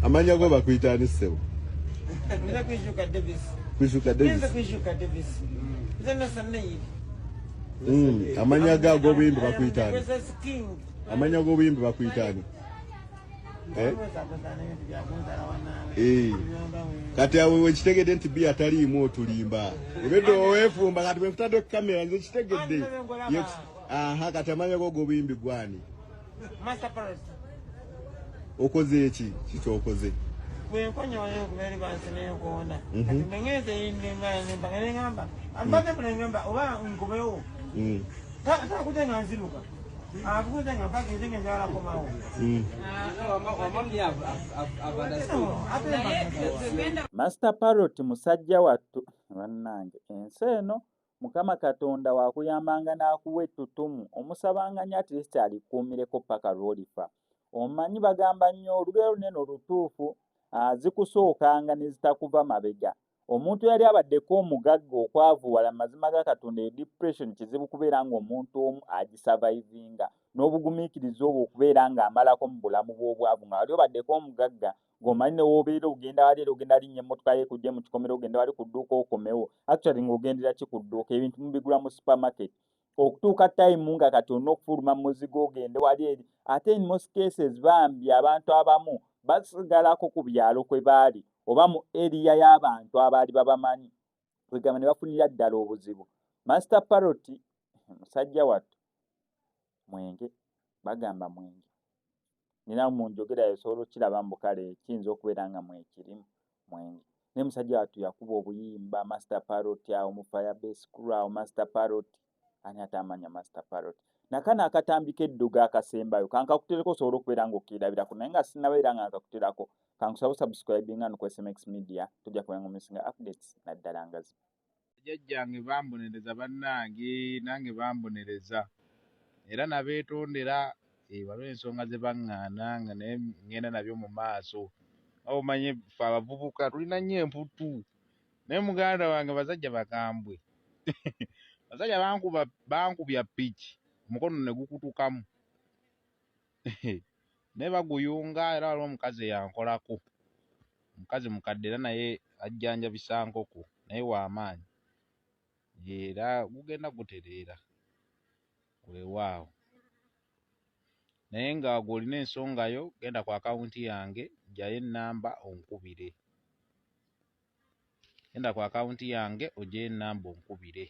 Amanya go bakuyita ani ssebo? Nze Kwijuka Davis. Kwijuka Davis. Nze Kwijuka Davis. Nze Nasanayiri. Amanya go ag'obuyimbi bakuyita ani? Amanya g'obuyimbi bakuyita ani? Eh? Eh. Kati awo wekitegedde nti bia taliimu otulimba. Obedde oweefumba kati bwe nkutadde ku kamera nze kitegedde. Aha, kati amanya go ag'obuyimbi gwani? Master Parrot. Okoze eki? Kikyokoze. Bwenkonyoyo okubeera bansi nenkoona. Kati ngenze nemba nengamba ambadde nengamba oba nkomewo. Takuze nga nziruka. Akuze nga mpaka nze nga njagala komawo. Master Parrot musajja wattu bannange ensi eno Mukama Katonda wakuyambanga n'akuwa ettutumu omusabanga nnyo at least alikuumireko paka lw'olifa. Omanyi bagamba nnyo olugero lunene olutuufu zikusookanga ne zitakuva mabega. Omuntu eyali abaddeko omugagga okwavuwala mu mazima ga Katonda eyo depression kizibu kubeera ng'omuntu omu agisavaivinga n'obugumiikiriza obwo okubeera ng'amalako mu bulamu bw'obwavu nga wali obaddeko omugagga ng'omanyi ne w'obeera ogenda wali era ogenda linnya emmotoka yo ekujje mu kikomera ogenda wali ku dduuka okomewo actually ng'ogendera ki ku dduuka ebintu mubigula mu supermarket okutuuka time nga kati olina okufuluma mu muzigo ogende wali eri ate in most cases bambi abantu abamu basigalako ku byalo kwe baali oba mu area y'abantu abaali babamanyi kwegamba ne bafunira ddala obuzibu. Master Parrot musajja wattu mwenge bagamba mwenge nina mu njogera osobola okukiraba mbu kale kiyinza okubeera nga mwekirimu mwenge naye musajja wattu yakuba obuyimba Master Parrot awo mu Firebase Crew awo Master Parrot ani atamanya Master Parrot nakano akatambi k'eddogo akasembayo kankakutereko osobola okubeera ng'okeerabirako naye nga sinnabeera nga nkakuterako kankusaba osubscribinga no ku SMX Media tojja kubeera ng'omissinga updates naddala nga zino. Bajjajjange bambonereza bannange nange bambonereza era nabeetondera eh, waliwo ensonga ze baŋŋaana nga naye ŋŋenda nabyo mu maaso nga omanyi ffe abavubuka tulina nnyo emputtu naye muganda wange basajja bakambwe basajja bankuba bankubya piki omukono ne gukutukamu naye baguyunga era waliwo omukazi eyankolako omukazi mukadde era naye ajjanjabisa nkoko naye w'amaanyi era gugenda gutereera weewaawo naye nga gw'olina ensonga yo genda ku akawunti yange ggyayo ennamba onkubire genda ku akawunti yange oggyeyo ennamba onkubire.